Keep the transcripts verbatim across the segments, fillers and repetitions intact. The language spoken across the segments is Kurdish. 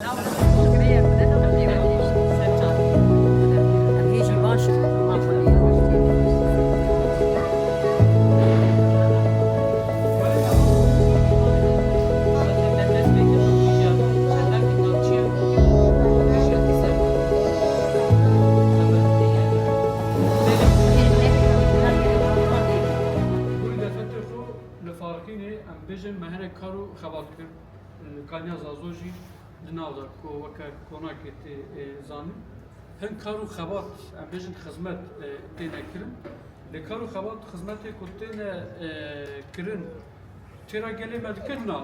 Li Farqînê em bêjin me hinek kar û xebat kir. Kaniya Zazo jî di nav de ku weke konakê tê, e, zanîn. Hin kar û xebat, em bêjin xizmet, e, têne kirin. Lê kar û xebat, xizmetê ku têne, e, kirin, têra gelê me dikir, na,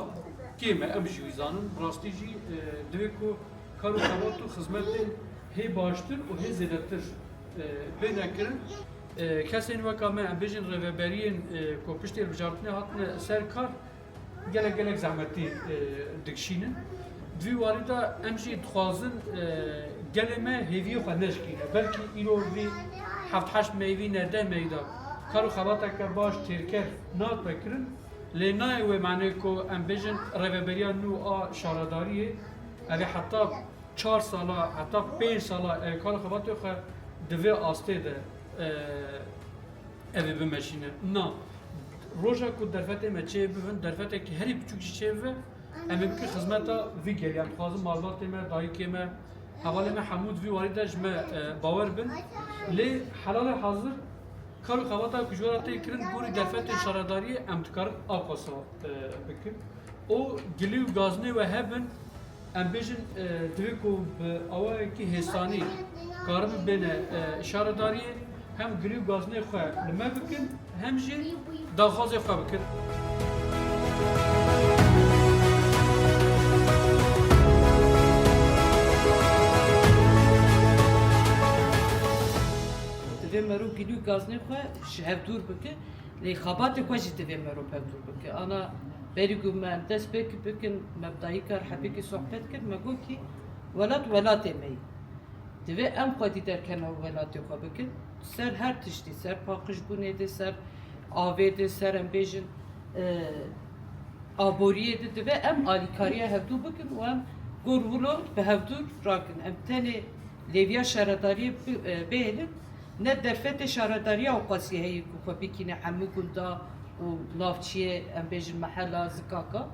kêm e, em jî wî zanin. Bi rastî jî, e, divê ku kar û xebat û xizmetên hê baştir û hê zêdetir, e, bêne kirin. E, kesên weka me, em bêjin rêveberiyên, e, ku piştî hilbijartinê hatine ser kar, gelek, gelek zehmetî, e, dikişînin. Di vî warî de em jî dixwazin, e, gelê me hêviyê xwe neşkîne. Belkî îro vî heft heşt meyvî ne, deh meyî de kar û xebateke baş têrker nehatbe kirin. Lê nayê wê manê ku em bêjin rêveberiya nû a şaredariyê, ev ê heta çar sala, heta pênc sala, e, kar û xebatê xwe di vê astê de, e, ev ê bimeşîne. Na, roja ku derfetê me çê bibin, derfetekî herî biçûk jî çê bibe, em ê bikin xizmeta vî gelî. Em dixwazin malbatê me, dayikê me, hevalê me hemû di vî warî de ji me, e, bawer bin. Lê helalê hazir kar û xebata ku ji we re tê kirin gorî derfetên şaredariyê em dikarin awqasa, e, bikin. Û gilî û gazinê we hebin, em bêjin, e, divê ku bi awayekî hêsanî karibin bêne, e, şaredariyê, hem gilî û gazinê xwe li me bikin, hem jî daxwazê xwe bikin. Divê mero gilî û gazinê xwe ji hev dûr bike. Lê xebatê xwe jî divê merov hevdûr bike. Ana berî ku me em dest pêk bikin, me bi dayika re hebêkî sohbet kir, me got kî welat welatê me ye. Divê em xwedî derkevin welatê xwe bikin. Ser her tiştî, ser paqijbûnê de, ser avê de, ser em bêjin, e, aboriyê de divê em alîkariya hevdû bikin û em gor wilo bi hevdû rakin. Em tenê lêviya şaredariyê bi-, e, bihêlin. Ne derfetê şaredariya ewqasî heye ku xwe bikîne hemû gunda û navçiyê, em bêjin mehela Zikaka.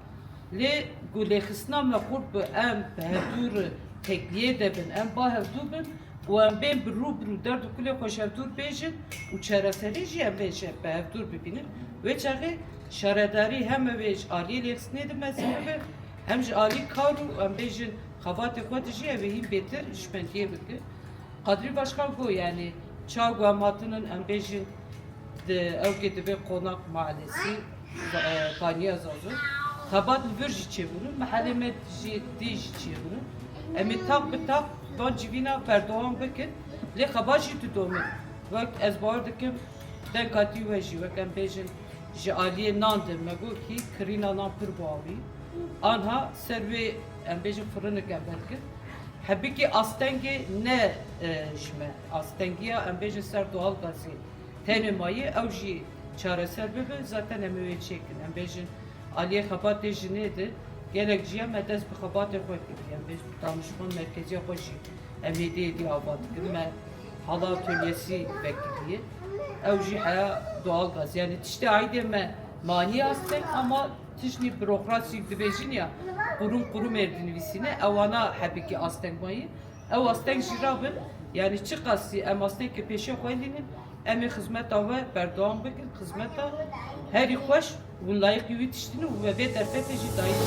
Lê ku lêxistina me xurt bi em bi hevdû re tekliyê de bin, em ba hevdû bin û em bên bi rû bi rû derd û kulê xwe ji hevdû re bêjin û çareserî jî em bên ji bi hevdû re bibînin. Wê çaxê şaredarî hem ew ê ji aliyê lêxistinê de mezin bibe, hem ji alî kar û em bêjin xebatê xwe de jî ew ê hîn bêtir hişmendiyê bike. Qadrî Başkan got, yanî, çawa ku em hatinin, em bêjin, di, ew kê dibe Qonak Mahallesî, e, Kaniya Zazo. Xebat li vir jî çêbûne, mehelê me jî dî jî çêbûne. Em ê taq bi taq van civîna berdewam bikin, lê xebat jî didome. Wek ez bawer dikim, dengkatî we jî, wek em bêjin, ji aliyê nan de me got kî kirîna nan pir bawî. Anha ser wê em bêjin firinik em berkin. Hebikî astengê ne, e, ji me. Astengiya em bêjin ser doğal gazê tenê maye, ew jî çareser bibe, zaten em ê wê çêkin. Em bêjin aliyê xebatê jinê de gelek ciya me dest bi xebatê xwe kiriye. Em bêjin danişman merkeziya xwe jî em êdî êdî ava dikin. Me hala atölyesî vekiriye. Ew jî heya doğal gaz. Yani tiştê aydê me maniye asteng ama tiştî bürokrasî dibêjin ya, qurum qurum ê dinivîsîne, ewana hebikî asteng mayî. Ew asteng jî rabin, yani çiqasî em astengê pêşiya xwe lînin, em ê xizmeta we berdewam bikin, xizmeta herî xweş û layîqî wî tiştî ne û we vê derfetê jî dayîn.